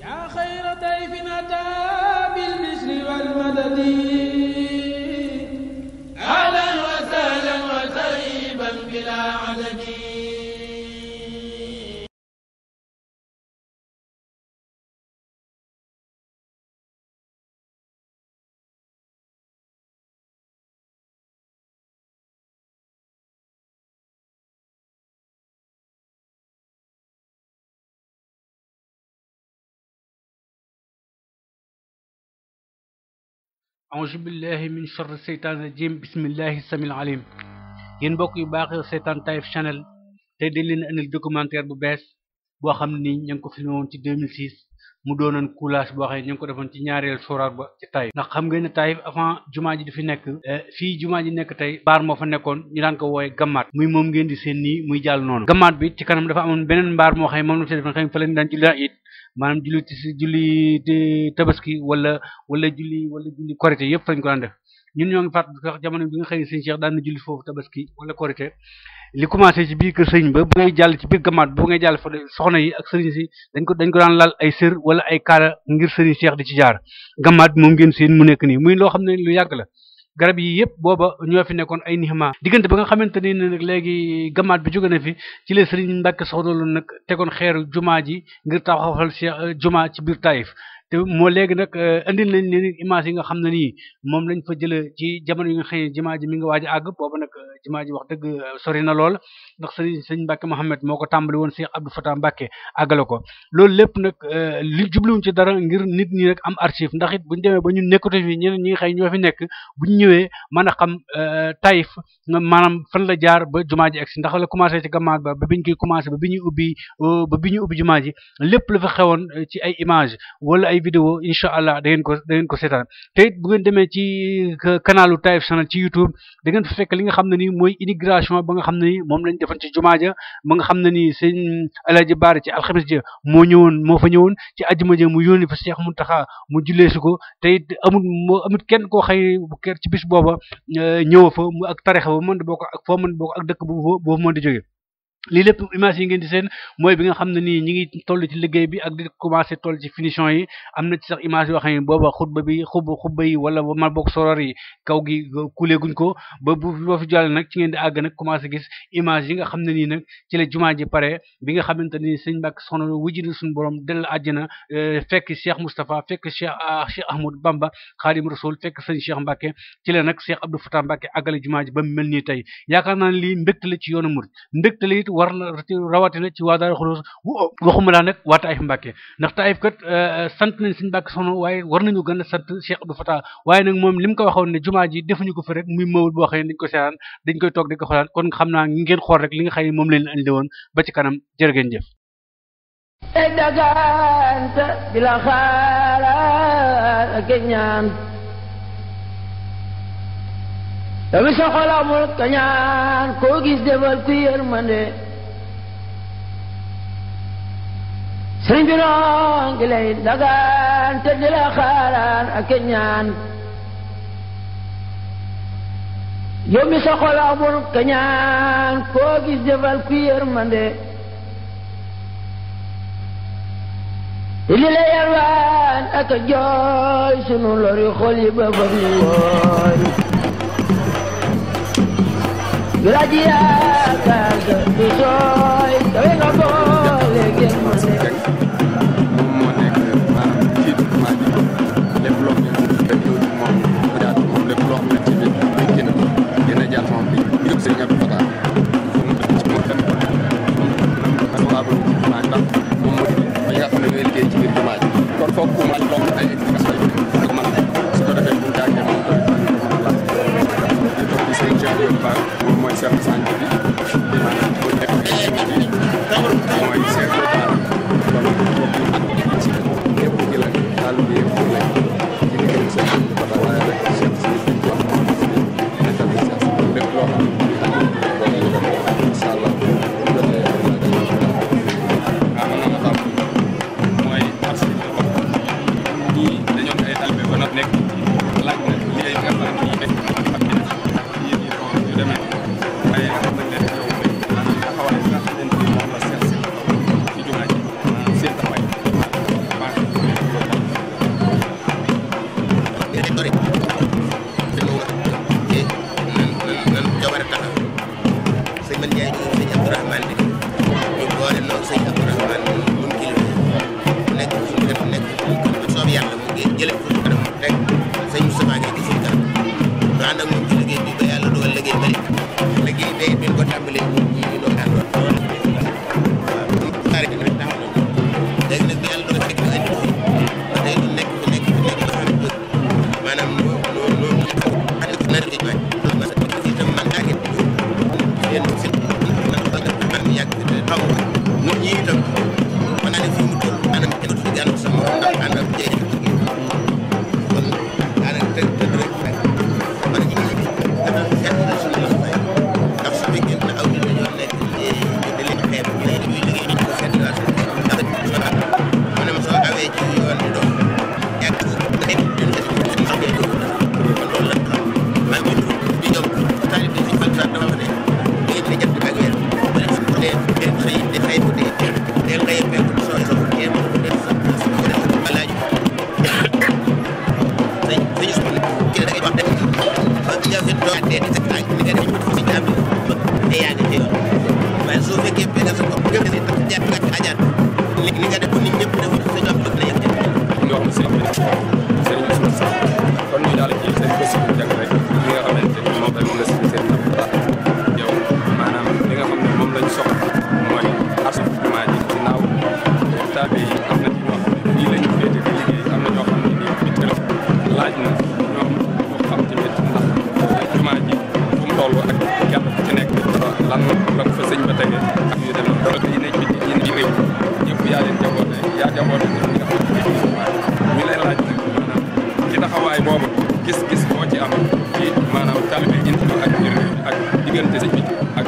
yaa xayra dayfin ataa bil bishri wal madadi ahlan wa sahlan wa tarhiban bilaa adadi. auzu billahi min sharri seytaan rajim bismillahi samil alim. yéen mbokk yu baax seetaan Taif Channel tey dañ leen indil documentaire bu bees boo xam ni ñu ngi ko filmé woon ci 2006 mu doonoon coulage boo xam ne ñu ngi ko defoon ci ñaareel soraat ba ci Taif. ndax xam ngeen ne Taif avant jumaa ji di fi nekk fii jumaa ji nekk tey baar moo fa nekkoon ñu daan ko wooye gammaat muy moom ngeen di seen nii muy jàll noonu. gammaat bi ci kanam dafa amoon beneen mbaar moo xam ne moom la fi defoon xam ne fa lañ daan julli it maanaam julli tabaski wala julli korité yëpp fañ ko daan def. ñun ñoo ngi fàttali sax jamono bi nga xëy sëñ Cheikh daan na julli foofu tabaski wala korité li commencé ci biir kër sëñ ba bu ngay jàll ci biir gamaat bu ngay jàll fa soxna yi ak sëriñ si dañ ko daan laal ay sër wala ay kaala ngir sëriñ Cheikh di ci jaar. gamaat bi moom ngeen seen mu nekk nii muy loo xam ne lu yàgg la. garab yi yëpp booba ñoo fi nekkoon ay nixma diggante ba nga xamante ni nag léegi gamaat bi jóge na fi ci la sëriñ Mbàkke soxna lu nag tegoon xeeru jumaa ji ngir taxawal Cheikh jumaa ci biir Taif. te moo léegi nag indil nañ leen image yi nga xam ne nii moom lañ fa jëlee ci jamono yi nga xam ne jumaa ji mi nga waaj a àgg boobu nag jumaa ji wax dëgg sori na lool ndax sëñ Mbàkke Mohamed moo ko tàmbali woon Cheikh Abdou Fatah Mbàkke àggale ko loolu lépp nag li jubluwuñ ci dara ngir nit ñi rek am archive ndax it buñ demee ba ñu nekkatu fi ñeneen ñi nga xëy ñoo fi nekk buñ ñëwee mën a xam Taif maanaam fan la jaar ba jumaa ji egsi ndax la commencé ci gamaat ba biñ koy commencé ba bi ñuy ubbi jumaa ji lépp la fa xewoon ci ay image wala ay vidéo incha allah da ngeen ko seetaan te it bu ngeen demee ci canalu Taif Channel ci YouTube da ngeen fa fekk li nga xam ne nii mooy inauguration ba nga xam ne nii moom lañ defoon ci jumaa ja ba nga xam ne nii sëñ Alaaji Baara ci alxames ja moo fa ñëwoon ci àjjuma ja mu yónni fa Cheikh Mountakha mu jullee si ko te it amut kenn koo xëy ci bis booba ñëw fa mu ak tarixa ba mën di bokk ak foo mën di bokk ak dëkk boobu mën di jóge lii lépp image yi ngeen di seen mooy bi nga xam ne nii ñi ngi toll ci liggéey bi ak di commencé toll ci finition yi am na ci sax image yoo xam ne booba xutba yi wala ma bokk soror yi kaw gi kuule guñ ko ba boo fi jàll nag ci ngeen di àgg nag commencé gis image yi nga xam ne nii nag ci la jumaa ji pare bi nga xamante ni sëñ Mbàkke soxna wujji na suñu borom del àjjana fekk Cheikh Moustapha fekk Cheikh Ahmadou Bamba Xaadim Rasul fekk sëñ Cheikh Mbàkke ci la nag Cheikh Abdou Fatah Mbàkke àggale jumaa ji ba mu mel nii tey yaakaar naa ne lii mbégte la ci yoonu murid mbégte la it war na rawatina ci waa Daaru Xudoos waxuma laa nag waa Taif Mbàkke ndax Taif kat sant nañ Sëñ Mbàkke soxna waaye war nañu gën a sant Cheikh Abdou Fatah waaye nag moom li mu ko waxoon ne jumaa ji defuñu ko fi rek muy mawul boo xam ne dañ ko seetaan dañ koy toog di ko xoolaat kon xam naa ngeen xool rek li nga xam ne moom leen andi woon ba ci kanam jërë ngeen jëf dagante di la xaar ak ñaan dami sa xol amul kañaan koo gis defal ku yërmande sëriñ bi noo ngi lay dagaan te di la xaaraan ak ñaan yow mi sa xol amul kañaan koo gis defal ku yërmande te li la yarwaan ak jooy sunu lori xol yi ba fam ni wooy Giraji yaakaar ga du sooy dawe nga boole génn ma nekk moom moo nekk maanaam jiitu jumaa ji lépp loo xam ne moom mu jaatu moom lépp loo xam ne ci biir génn dina jaar moom bi yëpp sëñ Abdou Fatah mu ci moom tamit responsable ci jumaa ji ndax moom moo di ba nga xam ne ñooy liggéey ci biir jumaa ji kon foog ku mën loo ay explication yu ko mën su ko defee bu jàngee moom di sëñ Cheikh Ba moom mooy chef de santé bi maanaam mooy nekk mooy chef de daara kon ak ci ñëpp gi la daal bi yëpp la ci liggéey sëñ Abdou Fatah waaye rek chef si biñ ko nekkal lépp loo xam ne incha allah mooy parce que ñii dañoo ay talibé ba nekk laaj na liggéey nga xam ne nekk te mu nga nan jawar a taxaw sëñ man Ndiaye ñu sëñ Abdourahmane bi ñu boole noonu sëñ Abdourahmane mun kilifa nekk suñu def nekk bu soob yàlla mu ngi jëlee ko kanam rek sëñ Moustapha Gueye di suñu kanam ñu ànd ak moom ci liggéey bi ba yàlla dogal liggéey bari liggéey day bi ñu ko tàmbalee ñi ñu doon àndoon léegi nag bi yàlla dogal fekk na andi fi ba tey lu nekk fi ba xam ne maanaam loolu ànd ko nar a waaj ma sa bëgg itam man daa ngi leen si man yàgg te xaw ñun ñi itam mën naa ne fii mu toll maanaam kenn du gànnaw sa morom ndax maanaam jeex kon daanaka tëdd rek man ñu ngi dafa seet na suñu la fay ndax su fekkee ne aw nit dañoo nekk di leen xeeb ñu ne ñuy liggéey ñu ko seet ndax maanaam soo awee ci yoon bi doon yàgg nga dem ñu def kon loolu la xam maa ngi di ñoom taali bi suñ fan dafa wax ne ngeen di jant ak weer ba def ko dee xëy di xëy bu dee del xëy fekk soo sa dee ma ko def ko def alaaj sëñ Ousmane kii da ngay wax dem ba ñëw fi doo dee di sa tànk li nga def ci jàmm te yaa ngi ci yoon waaye soo fekkee benn sa bopp gëm ne tax jàpp nga ci ajaat li nga def ko nit ñëpp def sa jox bëgg na yëpp ñoo xam sëñ bi sëriñ Ousmane Sall kon ñu daal ci seen bés bu jàng rek li nga xamante ni moom la si seen yow maanaam li nga xam ne moom lañ soxla mooy assainissement ji ginnaaw tabe yi am na ci ñoo xam ne fii lañu féete di liggéey am na ñoo xam ne nii bitim laaj na ñoom moo xam tamit ndax jumaa ji fu mu toll ak kenn ku ci nekk lan la ko fa sëñ ba tegee ak yu demee donc yi nekk ci yi réew ñëpp yaa leen jaboote yaa jaboote ñi nga xam ne ñu lay laaj nag maanaam ci taxawaay boobu gis-gis boo ci am ci maanaam taalibe yi ak biir ak diggante sëñ bi ak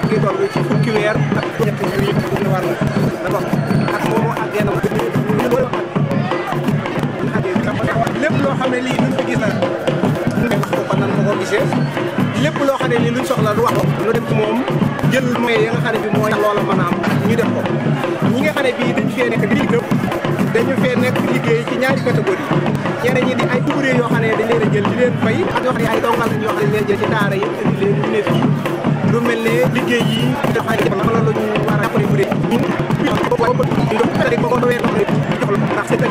ngi toll ci fukki weer ak ñetti weer yi ñu war d'abord ak moomu ak genn lépp loo xam ne lii luñ ko gis na wax ko kon nan ma ko gisee lépp loo xam ne lii luñ soxla lu wax ko lu dem ci moom jël moyens ya nga xam ne bi mooy loola mën a am ñu def ko ñi nga xam ne bii dañ fee nekk di liggéey dañu fee nekk liggéey ci ñaari catégorie ñeneen ñi di ay ouvrier yoo xam ne dañ leen a jël di leen fay ak yoo xam ne ay dongal lañ yoo xam ne dañ leen jël ci daara yi indi leen ñu ne fii lu mel ne liggéey yi nga xam ne la lu ñu war a jàppale bu dee ñun ndax c'est que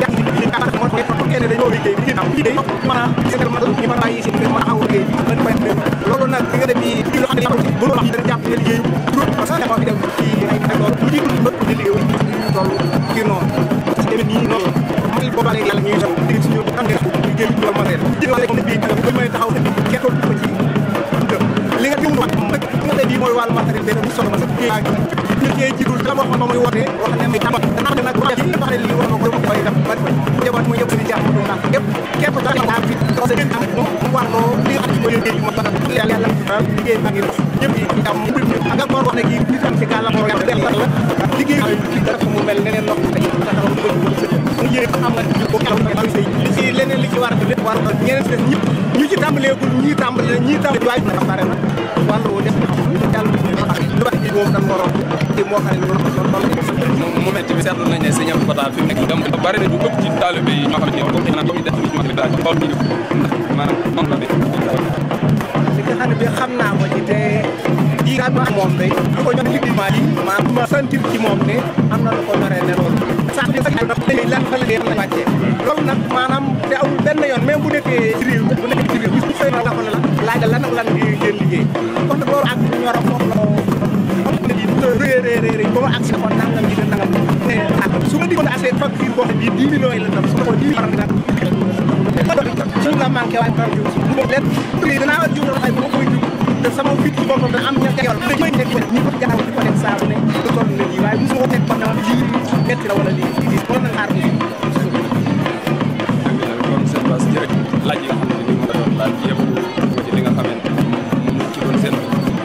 kenn dañoo liggéey di am liggéey mën a sédalmal ñu mën a bàyyi si mën a xaw liggéey bi loolu nag li nga def yi loo xam ne bu wax dañ jàpp ne liggéey parce que moo fi dem ci ay loolu lu ñuy dund di liggéey loolu ngir noonu parce que tamit nii noonu mal booba léegi yàlla ñuy def digg suñu xam ne liggéey bi loolu matériel jël wàlle comme bii bu may taxaw kenn ko ci li nga jëm wax nga tey bii mooy wàllu matériel benn bu solo ma sa liggéey jigul la ma waxoon ba muy woote wax ne may tamat danaa ne nag wax ne lii war na ko koy def ba njaboot muy yëpp di jàpp du ndax képp képp da nga am fi parce que am mo warloo li nga xam ne mooy liggéey bi mo tax yàlla liggéey baa ngi dox ñëpp yi am ak nga wax ne kii di tam ci gàllam mo yàlla del la liggéey ci dara mu mel neneen ndox tay taxaw du ko yéen am na ko kaw ba sey ci leneen li ci war a lépp war na ñeneen def ñëpp ñu ci tàmbaleegul ñi tàmbale waay na bare na wàllu def na yàlla lu bari moom dan moro ci moo xam ne mu metti bi seetlu nañ ne sëñ Abdou Fatah fi mu nekk dem bari na ñu ëpp ci taalibe yi ñoo xam ne comme naan comme def ci mag daal xool ni ndax maanaam non la li nga xam ne bi xam naa ko ci te ji ga ba moom day ko ñoo liggéey ma li ma sentir ci moom ne am na lu ko naree ne loolu sax di sax dañuy lan fa la wàccee loolu nag maanaam te amul benn yoon même bu nekkee ci réew bu nekkee ci réew bu fay na taxaw na la laaj lan ak lan ngeen liggéey kon nag loolu ak ñor a foofu la réeréeréeré ba ma agsi ko nangam ji nangam ne su ma diggoon assez facture boo xam ne 10 millions yi la tam su ma ko 10 millions nag suñu la manqué waaye par jour bu ma leen prix danaa jiw ay bu ma koy jiw te sama fit ci boppam dana am ña yor may nekk ñi ko jaxaw di ko teg saa bu ne du toll ne lii waaye mosuma ko teg ba ne lii metti la wala lii mën na xaar ni kon seen bas jërëjëf laaj yi nga xamante ni mu la doon laaj yëpp ci li nga xamante ni mu ci doon seen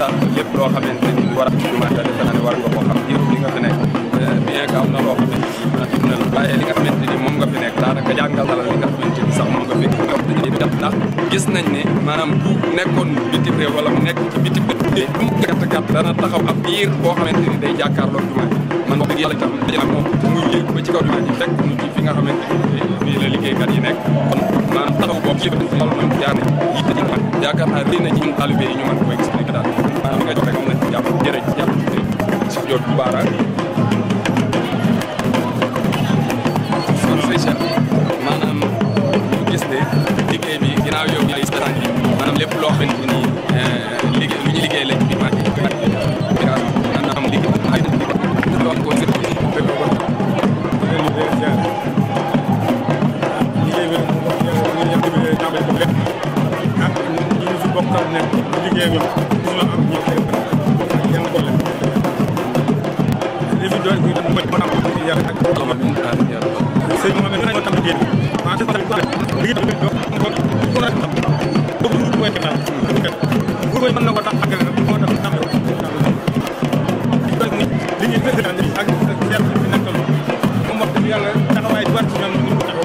tax lépp loo xamante ni war a jumaata defe naa ne war nga koo xam yëpp li nga fi nekk bien que am na loo xamante ni na waaye li nga xamante ni moom nga fi nekk daanaka jàngal la li nga xamante ni sax moom nga fi ndax gis nañ ne maanaam bu nekkoon bitim réew wala mu nekk ci bitim réew mu gàtt dana taxaw ab biir boo xamante ni day jàkkaarloo jumaa ji man wax dëgg yàlla itam dajale moom muy yëg ba ci kaw jumaa ji fekk mu ci nekk kon maanaam taxaw boobu ci loolu moom jaar nañ yitte ji nga xam yaakaar naa rëy na ci ñun talibé yi ñu mën ko expliquer daal maanaam li nga jox rek moom lañ ci jàpp jërëjëf si jot bu baara kon say Cheikh maanaam ñu gis ne liggéey bi ginnaaw yow yaay seetaan yi maanaam lépp loo xamante ni liggéey lu ñu liggéey lañ bi marqué maanaam liggéey ay loolu ko liggéey bi fi bokkal nekk liggéey ñoom suñu am ñi kenn ko leen li fi doon ko mën am yar ak sëñ Mohamed ñu tam liggéey ma def tamit liggéey do ko na tam do ko ko tan bu ko mën na ko tax ak mo tax tam liggéey président ak chef bi nekkal moom wax dëgg yàlla taxawaay war ci ñoom ñu taxaw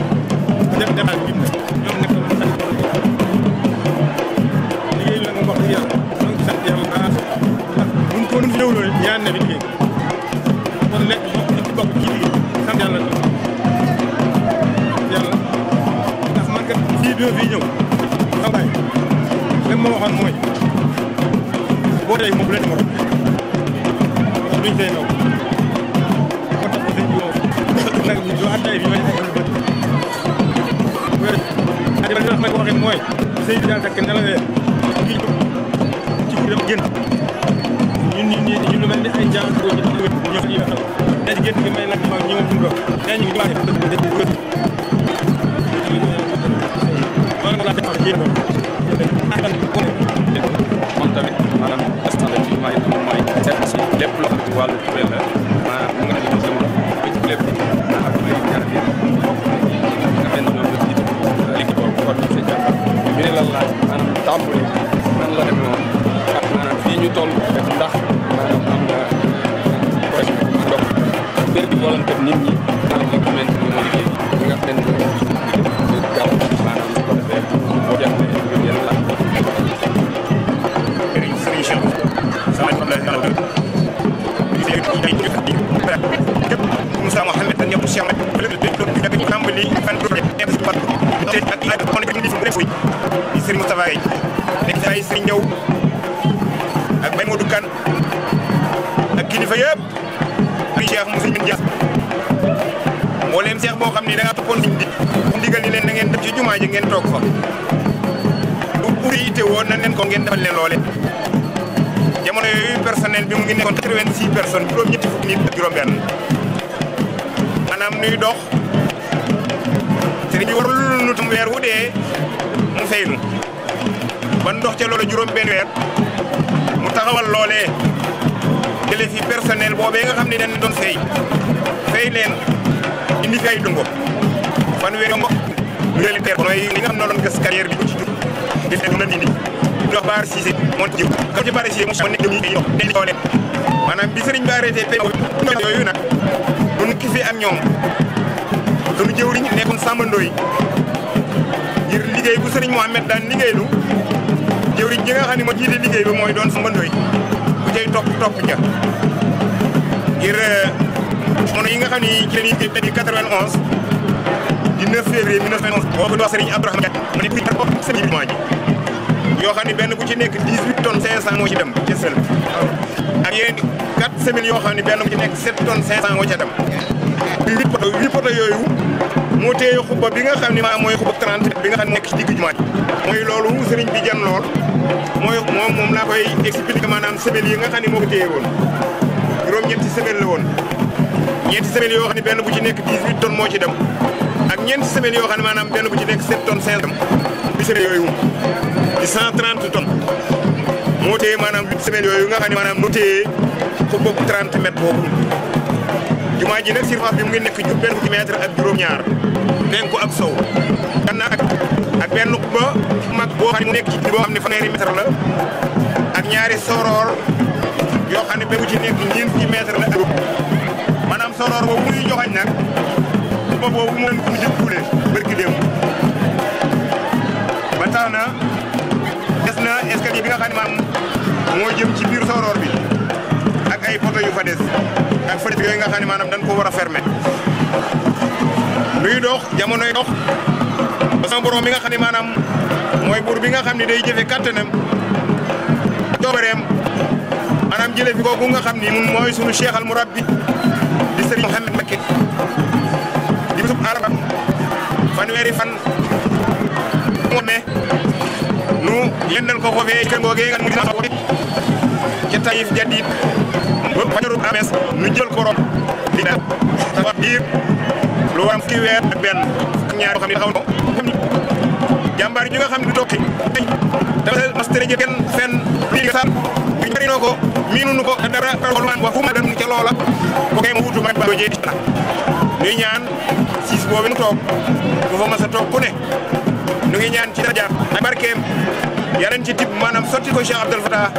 def demal bi ñoom nekkal ñaan na bi liggéey kon lekk ñu ci bokk ci liggéey sant yàlla yàlla ndax man kat fii bi fii ñëw xawaay li ma waxoon mooy boo tey moom bu leen morom duñ tey naw moo tax sëñ bi moom nag ñu doo attaay bi may ay bët wér adi ba li may ko waxee mooy sëñ bi daal fekk nelawee ci dem génn ñu lu mel ni ay jàng ko ci ñëw ñi la xaw dañ génn gi may nag ma ñi moom do dañ ñu wax dañ ko wala la def génn moom tamit maanaam instant la ci may seet si lépp loo xam ci wàllu kuréel la maanaam mu nga xam ne jamono ci lépp ak ay ñaar bi nga mel noonu la jiite liggéey boobu kon sa jàng ñu ne la laaj maanaam tàmbali nan la demee woon ak maanaam fii ñu toll ndax maanaam am nga projet bu ndox bér bi volonté nit ñi maanaam li nga xamante ni mooy liggéey bi nga xamante ni gaaw maanaam su ko defee boo jàppee yéen laaj Serigne Cheikh sama xam la nalaw képp Moussa Mohamed tan ñëpp Cheikh Ahmed ko tàmbali fan projet ak laaj ko nekk ni Serigne Moustapha Gueye nekk ay Serigne ñëw ak Baye Modou Kane ak kilifa yëpp ak Cheikh Moussa bin Dias mbooleem Cheikh boo xam ni da nga toppoon nit ñi ndigal ni leen na ngeen def ci jumaa ji ngeen toog fa bu uri ite woon na leen ko ngeen defal leen loole jamono yooyu personnel bi mu ngi nekkoon 86 personnes juróom-ñetti fukki nit ak juróom-benn maanaam nuy dox sëriñ bi warul nu tam weer wu dee mu faynu ban dox ca loolu juróom-benn weer mu taxawal loolee jëlee fi personnel boobee nga xam ne dañ doon fay leen indi fi ay dungo fanweeri mbokk militaire mooy li nga xam ne doon gas carrière bi ci di fekk na indi di wax Baar Cissé moo ci jëm comme ci Baar Cissé mu nekk ñu dox te li doole maanaam bi sëriñ bi arrêté pay yooyu nag bu ñu fi ak ñoom sunu jëwriñ nekkoon sàmmandoo yi ngir liggéey bu sëriñ Mohamed daan liggéeylu jëwriñ ji nga xam ne moo jiite liggéey bi mooy doon sàmmandoo yi bu cay topp ja ngir mono yi nga xam ni ci lañuy di 91 di 9 février 1911 boobu di wax sëriñ Abdourahmane mu nekk fi bopp sëriñ bi ji yoo xam ne benn bu ci nekk 18 tonnes 500 moo ci dem ci sel ak yeneen 4 semaines yoo xam ne benn bu ci nekk 7 tonnes 500 moo ca dem 8 poto yooyu moo téye xubba bi nga xam ne maa mooy xubba 30 bi nga xam ne nekk ci digg jumaa ji mooy loolu sëriñ bi jan lool moom laa koy expliquer maanaam semaines yi nga xam ne moo ko téye woon juróom-ñetti semaines la woon ñeenti semaines yoo xam ne benn bu ci nekk 18 tonnes moo ci dem ak ñeenti semaines yoo xam ne maanaam benn bu ci nekk 7 tonnes 5 dem bi semaines yooyu di 130 tonnes moo téye maanaam 8 semaines yooyu nga xam ne maanaam moo téye xubba 30 mètres boobu jumaa ji nag surface bi mu ngi nekk benn fukki mètre ak juróom-ñaar penku ak sow gannaaw ak benn xubba mag boo xam ne mu nekk ci boo xam ne fanweeri mètre la ak ñaari soroor yoo xam ne benn bu ci nekk ñeent fukki mètre la ak maanaam soroor boobu muy joxañ nag xubba boobu mu leen ko mujj kuule barki démb ba tax na des na escalier bi nga xam ne maanaam moo jëm ci biir soroor bi ak ay poto yu fa des ak fenêtre yooyu nga xam ne maanaam dañ ko war a fermer luy dox jamonoy dox ba sama borom mi nga xam ne maanaam mooy buur bi nga xam ne day jëfe kàttanam coobareem maanaam jëlee fi kooku nga xam ni moom mooy sunu cheikh al murabbi di Serigne Mouhamed Mbacké di bisub araba fanweeri fan moome nu yendal ko foofee kër googee nga mu dina ko ca Taïf Jadid ba fajaru ames nu jël ko rom di da tabax diir lu waram fukki weer ak benn ak ñaar yoo xam ne taxaw ko jàmbaar ji nga xam ne du tokki dafa mastere jë kenn fenn lii nga saan ñu jëriñoo ko miinunu ko dara wax fu ma dem ca loola ko kay ma wutu ma ba jee na ñuy ñaan siis boobu nu toog bu fa mas a toog ku ne ñu ngi ñaan ci daraja ak barkeem yaren ci tib maanaam sotti ko Cheikh Abdoul Fatah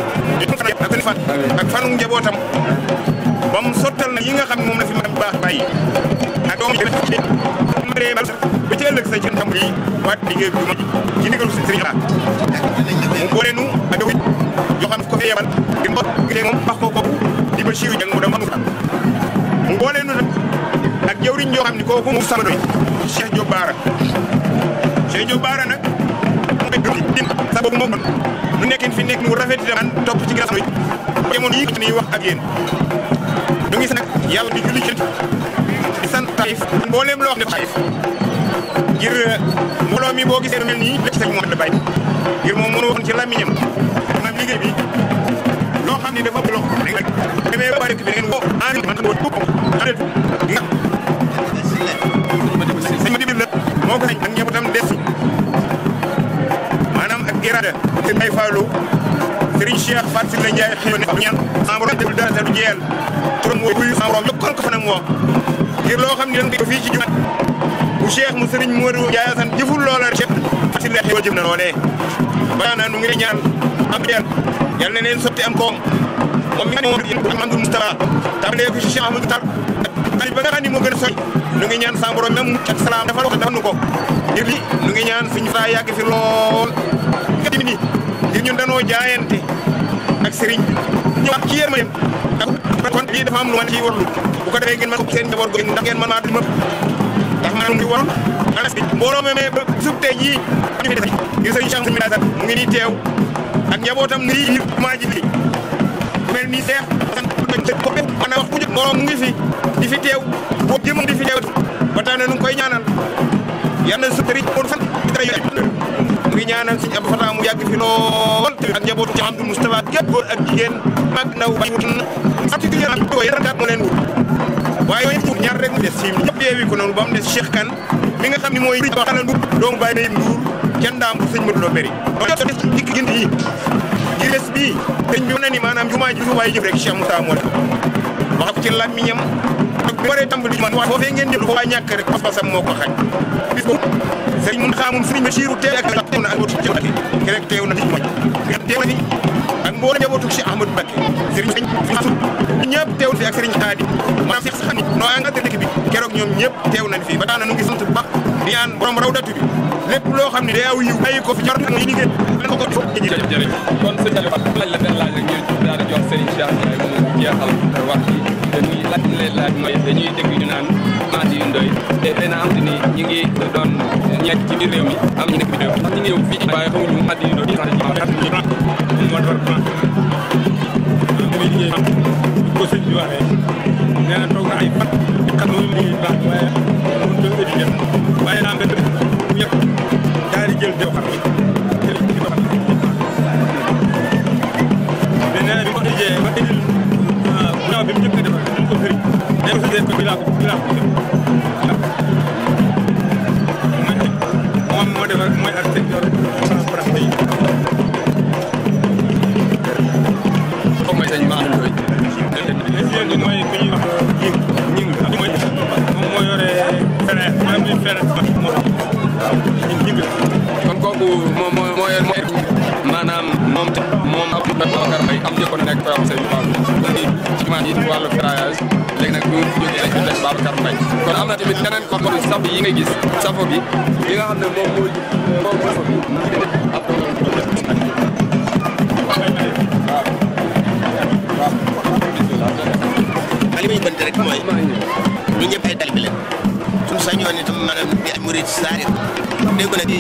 ak fanu njabootam ba mu sottal na yi nga xam ne moom la fi mag baax bàyyi ak doom yi ba ci ëllëg sa ci tam yi waat liggéey bi ma ci ndigalu Serigne Ala mu boole nu ak dawit yoo xam ko fi yebal di mbot gi moom wax ko kooku di ba siiw jàng mu dem mu boole nu ak jawriñ yoo xam ne kooku mu sama doy Cheikh Diop Baara Cheikh Diop Baara nag dim sa boobu moo kon nu nekkin fi nekk nu rafet man topp ci ginnaaw yi jamono yi ni wax ak yéen ñu ngi nag yàlla di julli ci di sant Taïf mbooleem loo wax ne Taïf ngir mbooloo mi boo gisee lu mel nii lépp sëñ Mouhamed la bàyyi ngir moom mënu waxoon ci làmmiñam maanaam liggéey bi loo xam ne dafa ëpp loxo rek demee ba bari bi da ngeen woo man woo bopp xarit nga sëñ ma dibil la moo ko sañ ak njabootam des maanaam ak irada sëñ Bay Fallou Serigne Cheikh Fatou Sylla Ndiaye xëy na ñaan sama borom deful dara te du jeel turam woo buy sama borom yokkal ko fanam woo ngir loo xam ne dañ ko fii ci jumat bu Cheikh mu Serigne Modou Ndiaye Assane jëful loola Cheikh Fatou Sylla xewal jëf na loolee baana nu ngi ñaan am yel yal na leen sotti am koom moom mi nga moom Amadou Moustapha tàmbalee ko ci Cheikh Amadou Tar ak ba nga xam ne moo gën a soñ nu ngi ñaan sama borom même ak salaam dafa wax dafa nu ko ngir li nu ngi ñaan suñu fa yàgg fi lool nga ni ngir ñun danoo jaayante ak Serigne ñëwaat ci yéen ma yéen kon lii dafa am lu ma ciy warlu bu ko defee ngeen mën ko seen njaboot go ndax ngeen mën maa dul mëpp ndax maanaam di waroon alas bi mbooloo mee ba sub tey jii ñu fi def ngir Serigne Cheikh Moussa mu ngi nii teew ak njabootam nii maa ji lii mel nii seex ko bépp mën a wax ku jot mbooloo mu ngi fi di fi teew boo jëmam di fi teew ba tax na nu ngi koy ñaanal yal na su tëri moon fan dara yu mu ngi ñaanal Serigne Abdou Fatah mu yàgg fi lool ak njabootu ci Amadou Moustapha gépp góor ak jigéen mag ndaw bay wut na particulièrement ko yarangaat moo leen wut waaye yooyu ñaar rek mu des si ñëpp yeewi ko noonu ba mu des Cheikh Kane mi nga xam ne mooy ba xala ndu doomu bàyyi na yim nduur kenn daam bu sëñ Modou Lo Beri so des ci dikk gënt yi ngir des bii sëñ bi mën na ni maanaam jumaa ji waaye jëf rek Cheikh Moussa moo def wax ko ci làmmiñam ak bi waree tàmbali jumaa wax foofee ngeen jël foofu waa ñàkk rek pas-pasam moo ko xañ bis boobu sëriñ mun xaamum sëriñ Bachirou teew ak teew na ak watu ci Mbacké rek teew na ci jumaa teew na fi ak mboolem njabootu Cheikh Ahmadou Mbacké sëriñ ñëpp teewul fi ak sëriñ Xaadi maanaam Cheikh Saxani noo engagé dëkk bi keroog ñoom ñëpp teew nañ fi ba tax na nu ngi sant bu baax di ñaan borom rawdatu bi lépp loo xam ne day aw yiw bàyyi ko fi jar na liggéey ko ko jërëjëf kon sëñ Aliou laaj la benn laaj rek ñu daal di jox Serigne Cheikh Ndiaye mu jeexal wax ci dañuy laaj leen laaj mooy dañuy dégg ñu naan Mady Ndoye te dina am ni ñi ngi doon ñekk ci biir réew mi am ñu nekk biir réew ndax ñu ngi ñëw fii waaye xamuñu Mady Ndoye ko sëñ bi waxee nee na toog na ay fan xam nga li ñuy baax waaye mun ko étudier waaye naa benn bu ñëpp daal di jël dew xam jël ci doxal mais nee na bi ko étudier ba indil bu bi mu njëkk a defal ñu ko firi nee ko ko bi laa ko def moom moo defar mooy architecture France yi mooy sëñ Mady Ndoye mooy ku ñuy wax ñing moom moo yore fere maanaam li fere ñing kon kooku mooy maanaam moom Babacar Mbaye am njëkkoon nekk professeur yu baax ci jumaa yi wàllu ferraillage léegi nag bu jógee lañ ko def Babacar Mbaye kon am na tamit keneen kon saf yi nga gis safo bi li nga xam ne moom mooy safo bi mu ngi def ab li muy bënt rek mooy ñu ñëpp ay talibé lañ suñu sañoon itam maanaam di ay murid saari dégg na di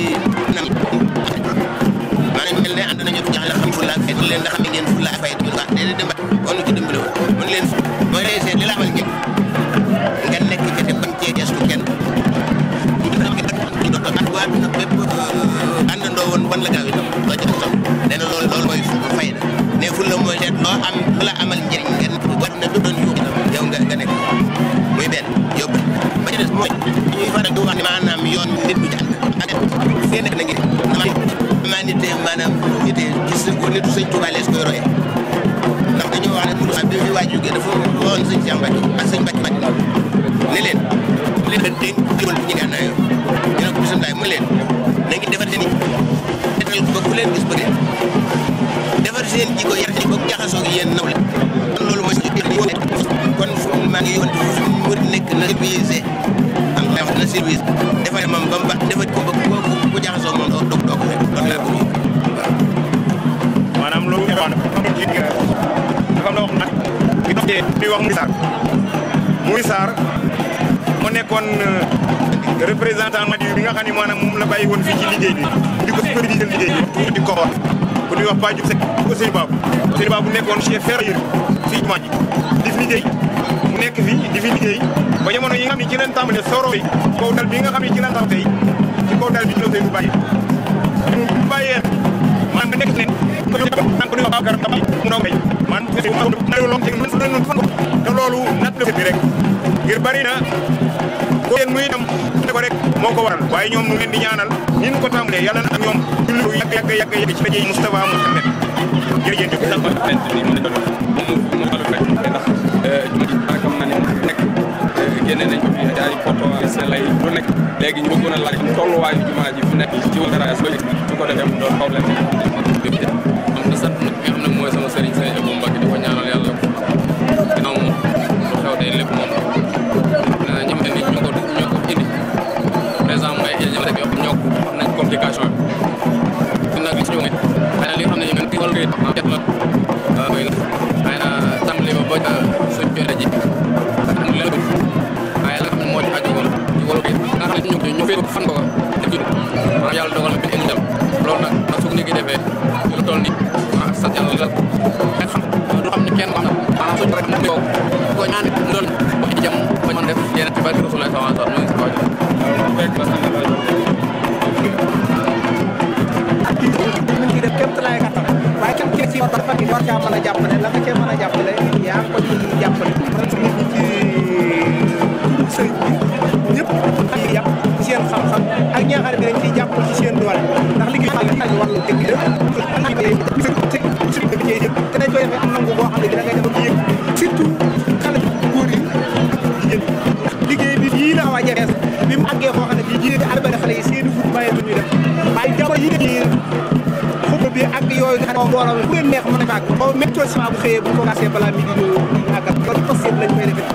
maanaam mel ne ànd nañu jaxle xam fulla ak fayda leen nga xam ne ngeen fulla ak fayda bi baax déedéet dem kon ci dimbali woon mën leen mooy réussir li la amal njëg nga nekk ci te bañ cee gestu kenn ñu doon ak waa dina bépp àndandoo woon wan la gaaw itam doo ca tam nee na loolu mooy fayda ne fulla mooy seet loo am lu la amal njëriñ ngeen war na doon yóbbu yow nga nekk muy benn yóbbu ba ci des mooy ñuy faral di wax ni maanaam yoon nit du ci ànd ak fee nekk na ngi maa nit maanaam nit ci nitu sëñ Tuubaa lees koy royee ndax dañoo wax ne mu xam bi fi waaj jógee dafa woon sëñ Cheikh Mbacke ak sëñ Mbacke Mbacke ne leen da dénk digal ñi gànnaayoo ñu ne ko bisimilah mu leen na ngi defar seen i detal ba ku leen gis bëgg defar seen jikko yar ci boog jaxasoo gi yéen naw la kon loolu mooy kon maa ngi yoon fu mu nekk na civilisé am na wax na service defar moom ba mu baax defar ko ba ku jaxasoo moom doo ko fekk loolu laa ko ñu maanaam loolu nga wax dafa am la wax nag gi dox di wax Mouride Sarr mu nekkoon représentant Madiou bi nga xam ne maanaam moom la bàyyi woon fii ci liggéey bi di ko superviser liggéey bi di ko wax ku di wax Paa Diouf Seck ko Seyni Babou nekkoon chef ferrailleur fii jumaa ji di fi liggéey mu nekk fii di fi liggéey ba jamono yi nga xam ne ci leen tàmbalee soro yi kaw dal bi nga xam ne ci leen tax tey ci kaw dal bi ci la Seydou bàyyi mu bàyyee man nga nekk ne ko di wax Bakar mu ndaw bay man te loolu nat la bi rek ngir bari na ko yéen muy dem ko rek moo ko waral waaye ñoom nu leen di ñaanal ni ñu ko tàmbalee yàlla na ak ñoom julli yàgg ci dajee Moustapha Mouhamed jërëjëf sax ma fent ni mu ne doon mu xalu fekk ndax juma ji xam na ne nekk génne nañ ko fi ay photo sa lay lu nekk léegi ñu bëggoon a laaj tolluwaayu jumaa ji fu nekk ci dara su ko defee mu doon problème am na sant nag nga xam ne mooy sama sëriñ sëriñ Abou Mbacke di ko ñaanal yàlla ginnaaw moom lu xew tey lépp moom nee na ñi ma nit ñoo ko indi présent mooy ñoo xam nañ complication bi nag li si ñëw xëy na li nga xam ne ñu ngi wàllu kayit jet la xëy na tàmbali ba suñ joxe ji mu leen waaye la nga xam ne moo ci aju woon ci wàllu kayit nga xam ne ñu fee fan ko def maanaam yàlla dogal na bi indi dem loolu nag su ko nit ki defee ci lu toll nii sant yàlla la nga xam du xam ne kenn ko am na maanaam suñ rek mu yow ko ñaan mu doon wax ci jàmm ba mën def yeneen ci barke Rasulullah sallallahu alayhi wa sallam ñu ngi si kaw ci def képp laay kattan waaye képp ci war caa mën a jàppale la nga cee mën a jàppale yaa ko ci jàppale nit ñi ci sëriñ bi ñëpp ci yàpp ci seen xam-xam ak ñi nga xam ne dañ ciy jàpp ci seen doole ndax liggéey bi wàllu dëgg te dañ koy defee am nangu boo xam ne da ngay def ci yëg surtout xale góor yi jigéen ndax liggéey bi yii la waa Jaxees bi mu àggee foo xam ne bii jigéen di arbale xale yi seen i guddi bàyyi lu ñuy def waaye jamono yi ci xutba bi ak yooyu nga xam ne mbooloo mi fu leen neex mën a fàgg boobu météo bu xëyee bu ko gasee balaa mi di ñëw àggal loolu fas yëpp lañ koy defee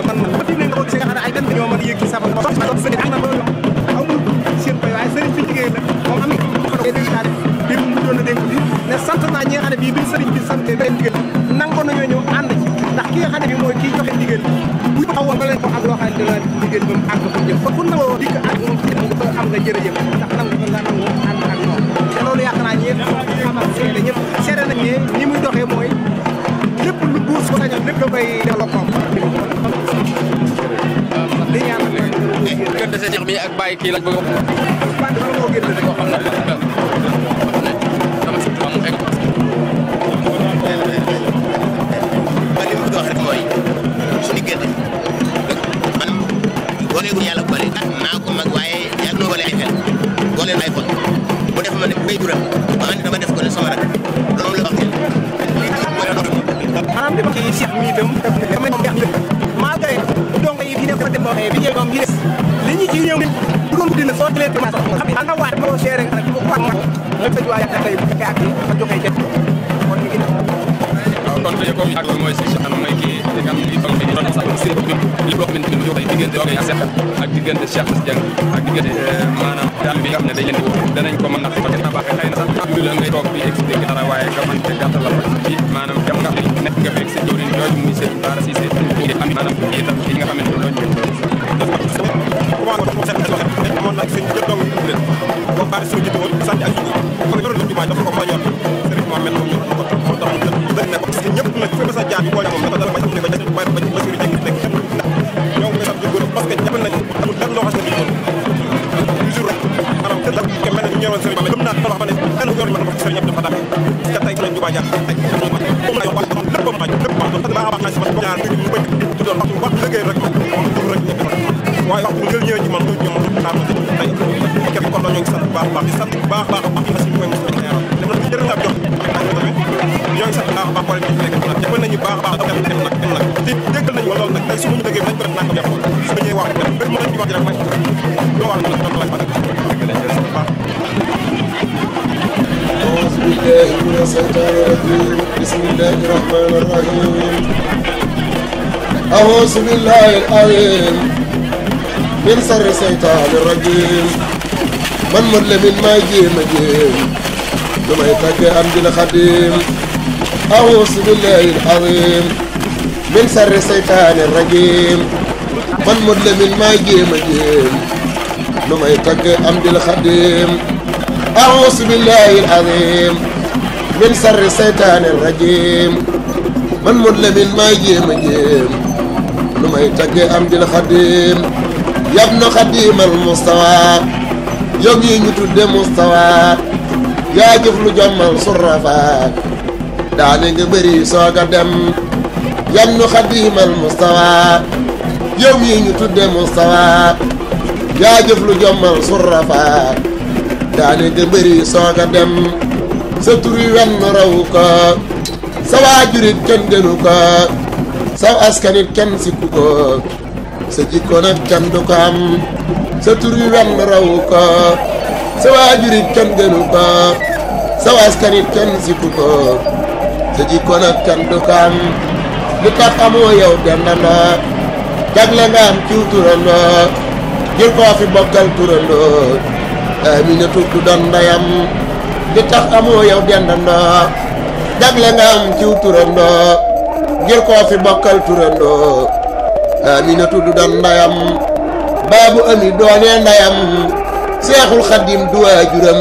man ba fi mu ne ko gisee nga xam ne ay gan ñoo mën a yëg ci sabal moo soxla doon sëriñ ak na loolu amul seen koy waaye sëriñ fi liggéey la moom am na dénkaane bi mu doon a dénk bi ne sant naa ñi nga xam ne bii bi sëriñ bi sant day digal nangoon nañoo ñëw ànd ci ndax ki nga xam ne bii mooy kii joxe digal bu taxawoon ba leen ko ak loo xam ne dina digal ba mu àgg fa jëm kon ku nangoo dikk ak am nga jërëjëf ndax nangu nga nangu ànd ak moom te loolu yaakaar naa ñëpp xamal seede ñëpp seede nañ ne ñi muy doxee mooy lépp lu buur su sañoon lépp da koy développé li ñaan gën dese jeex mi ak bàyyi kii lañ bëgg band ba moo génn rek koo xam ne dama surtout am egg ba li mu bëgg wax rek mooy suñu génn man booleegul yàlla boole maa ko mag waaye yàgg noo boole ay xel booleel ay xol mu def ma ne bay duram ba andi dama def ko ne sama rak loolu la wax maanaam dama ci Cheikh mi itam dama ñoom def malgré donc yi fi nekk fa dem boo xëyee bi ñëw ñoom yi des li ñu ci ñëw du doon dina soo tëlee xam ne nga waat moo seere nga ci ko waat ma la tëj waa tey bu fekkee ak ma joxee jët kon ñu ngi kon tey comme ak mooy si xam mooy kii di am li toog di doon sax si li boo xamante ni tey diggante doog a seq ak diggante Cheikh Dieng ak diggante maanaam daal bi nga xam ne dañ leen di danañ ko mën a fa gën a baaxee xëy na sax du la ngay toog di expliqué dara waaye nga mën te gàttal la ci maanaam jam nga xam ne nekk nga fekk sa jëwriñ yooyu muy seen Bara Cissé am maanaam itam yi nga xamante ne loolu xaalis soo jiite woon sant ak jiwu kon yoroon nañu jumaa dafa ko mën a yor sëriñ Mohamed moom ñor na ko moo tax mu gën ne ko parce que ñëpp nag fépp sa jaar bi boo moom dafa dara may sax ne ba Bassirou Dieng nekk ñoo ngi koy sant di gërëm parce que jàpp nañu amul dara loo xam ne toujours rek maanaam kër la ke mel ne ñu ñëwoon sëriñ Mohamed gëm naa tabax ba ne benn yoon mën na ko ci sëriñ ñëpp dafa dafe parce que tey lañ jumaa jaar tey moom lay wax lépp ma lépp ma doon baax a baax naa si ñaar ñu bëgg ci doon wax liggéey rek rek waaye wax bu jël ñëwee ci man du ñoom xaar ma tey képp kon ñoo ngi sant bu baax a baax di sant bu baax a baax a baax na si mooy mos a leeral dem na jërë nga jox ñoo ngi sant bu baax a baax boole ñu nekk nag jëfal nañu baax a baax dem nag di déggal nañu lool nag tey su ñu dëggee nañ ko def naa ko def su ñëwee wax def mbir mën nañ di wax rek nag doo war na nag laaj ba أعوذ بالله من الشيطان الرجيم بسم الله الرحمن الرحيم أعوذ بالله العظيم من شر الشيطان الرجيم من مظلم ما يجيم لما يتقي عبد الخديم أعوذ بالله العظيم من شر الشيطان الرجيم من مظلم ما يجيم لما يتقي عبد الخديم أعوذ بالله العظيم من شر الشيطان الرجيم من مظلم ما يجيم لما يتقي عبد الخديم يا ابن خديم المستوى يومي نتود مستوى يا جفل جمال صرفا داني بري سوغا دم يا ابن خديم المستوى يومي نتود مستوى يا جفل جمال صرفا daane nga bëri sooga dem sa tur yi wenn raw ko sa waajurit kenn gënu ko sa askanit kenn sikku ko sa jikko nag kenn du ko am sa tur yi wenn raw ko sa waajurit kenn gënu ko sa askanit kenn sikku ko sa jikko nag kenn du ko am li tax amoo yow dendandoo jagle nga am ciw turandoo jël koo fi bokkal turandoo Aminatu du doon ndeyam li tax amoo yow dendandoo jagle nga am ciw turandoo ngir koo fi bokkal turandoo Aminatu du doon ndeyam baabu ami doonee ndeyam Seexul Xadim du waajuram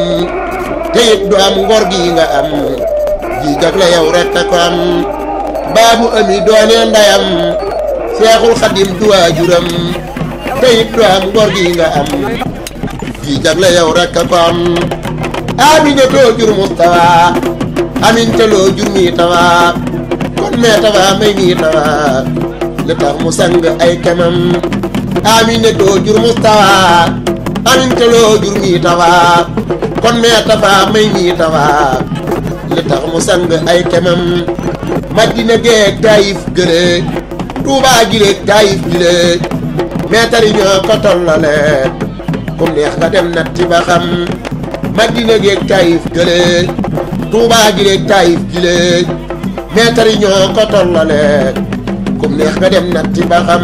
te it du am ngor gi nga am ji jagle yow rek ko am baabu ami doonee ndeyam Seexul Xadim du waajuram te it du am ngor gi nga am ji jagle yow rek ko am Aminatoo jur Mustafa amintaloo jur mi tawa kon mee tawa may mi tawa li tax mu sang ay kemam Aminatoo jur Mustafa amintaloo jur mi tawa kon mee tawa may mi tawa li tax mu sang ay kemam Madina geeg Taayif gële Tuubaa gileeg Taayif gile meetari ñoo ko tollale kum neex nga dem natti ba xam Madina geeg Taayif gële Tuubaa gileeg Taayif gile meetari ñoo ko tollale kum neex nga dem natti ba xam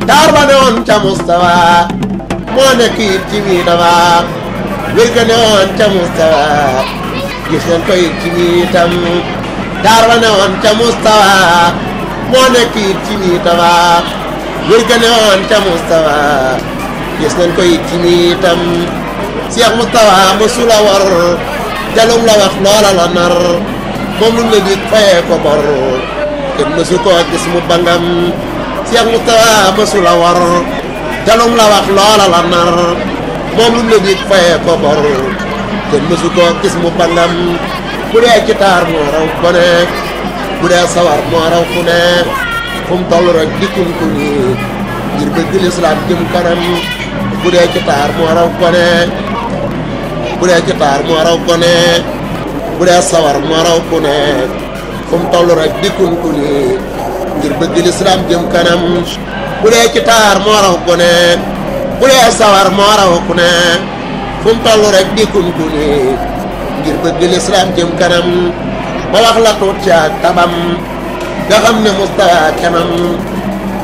taar ba ne woon ca Mustafa moo nekk it ci mi dawa wér ga ne woon ca Mustafa gis ngeen ko it ci mi itam taar ba ne woon ca Mustafa moo nekk it ci mi dawa wér ga ne woon ca Mustafa gis nañ ko it ci mi itam Cheikh Moustapha mësula war jalum la wax loola la nar moom lu la dig fayee ko bor kenn mësu koo gis mu bangam Cheikh Moustapha mësula war jalum la wax loola la nar moom lu la dig fayee ko bor kenn mësu koo gis mu bangam bu dee ci taar moo raw ko ne bu dee sawar moo raw ku ne fu mu toll rek dikkun ku ni ngir bëgg lislaam jëm kanam bu dee ci taar moo raw gone bu dee ci taar moo raw gone bu dee sawar moo raw ku ne fu mu toll rek dikkun ku ni ngir bëgg lislaam jëm kanam bu dee ci taar moo raw gone bu dee sawar moo raw ku ne fu mu toll rek dikkun ku ni ngir bëgg lislaam jëm kanam ma wax la tuut ci ak tabam nga xam ne Mustafa kanam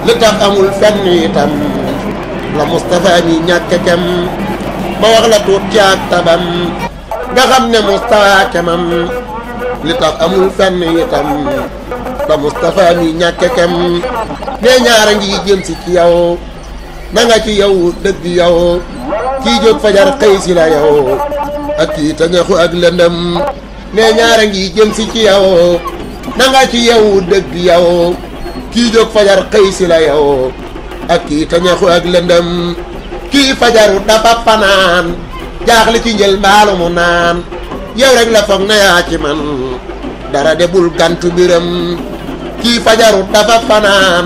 li tax amul fenn itam la Mustafa mi ñàkk kem ma wax la tuut ci ak tabam nga xam ne Mustafa kemam li tax amul fenn itam la Mustafa mi ñàkk kem ne ñaara ngi jëm si ci yow na nga ci yow dëgg yow kii jóg fajar xëy si la yow ak kii tañaxu ak lëndëm ne ñaara ngi jëm si ci yow nanga ci yow dëgg yow kii jóg fajar xëy si la yow ak kii tañaxu ak lëndëm kii fajaru dafa fanaan jaaxle ci njël mbaalu mu naan yow rek la foog na yaa ci man dara de bul gantu biram kii fajaru dafa fanaan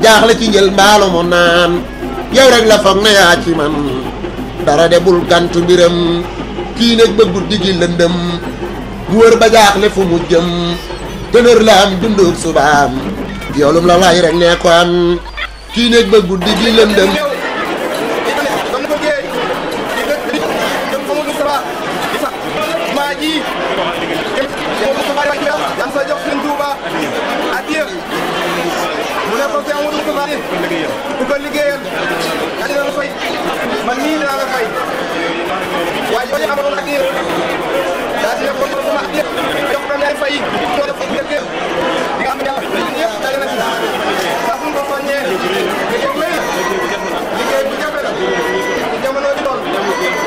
jaaxle ci njël mbaalu mu naan yow rek la foog na yaa ci man dara de bul gantu biram kii nekk ba guddi gi lëndëm mu wër ba jaaxle fu mu jëm tënër la am dundug subaam yoolum la waay rek ne ko am kii nekk ba guddi gi lëndëm ku ko liggéeyal yaa dina la fay man nii dinaa la fay waaye yooyu amaloon ak yéen daa dina ko sama ak yëpp jox ko ñaari fay ko def liggéey di nga am yàlla yëpp dale na ci saa suñ ko soññee liggéey bu liggéey bu jafe la jamono bi toll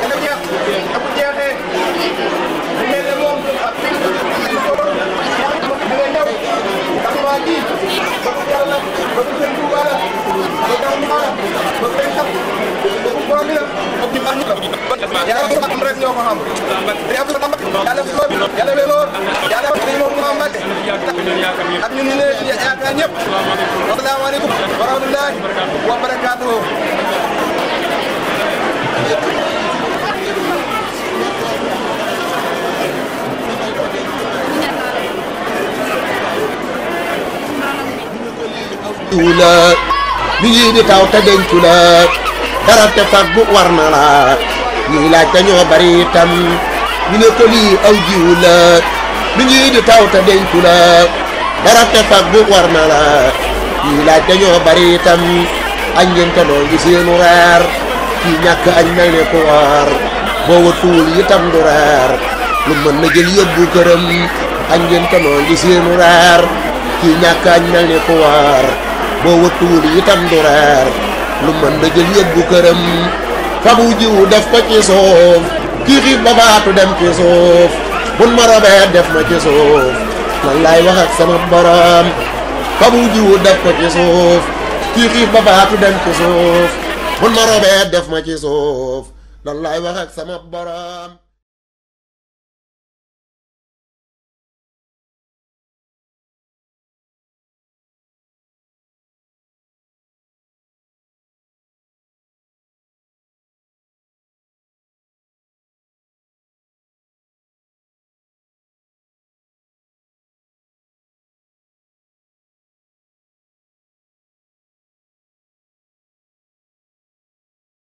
dana jeex te bu jeexee bu mel ne moom ak fi nga ñëw ndax waa ji bëgg yàlla bëgg seen Tuuba la bëgg am maana bëgg day xam bëgg borom bi la bëgg ñu baax ñu la yàlla ko am rek ñoo ko xam te am sama yàlla fi loolu yàlla be lool yàlla dañ moom mu am Mbàkke ak ñun ñu ne yaakaar ñëpp asalaamaaleykum wa rahmatullahi wa barakaatuhu la mi ngi di taw te dencu la dara te faggu war na la ñii laaj dañoo bari itam ñu ne ko lii aw jiw la mi ngi di taw te dencu la dara te faggu war na la ñii laaj dañoo bari itam añ ngeen te noo ngi seenu reer kii ñàkk añ mel ne ko war boo watuwul itam du reer lu mën na jël yóbbu këram añ ngeen te noo ngi seenu reer kii ñàkk añ mel ne ko war boo watuwul itam du reer lu mën na jël yóbbu këram fabu jiwu def ko ci suuf kii xiif ba baatu dem ci suuf bun ma robee def ma ci suuf lan laay wax ak sama borom fabu jiwu def ko ci suuf kii xiif ba baatu dem ci suuf bun ma robee def ma ci suuf lan laay wax ak sama borom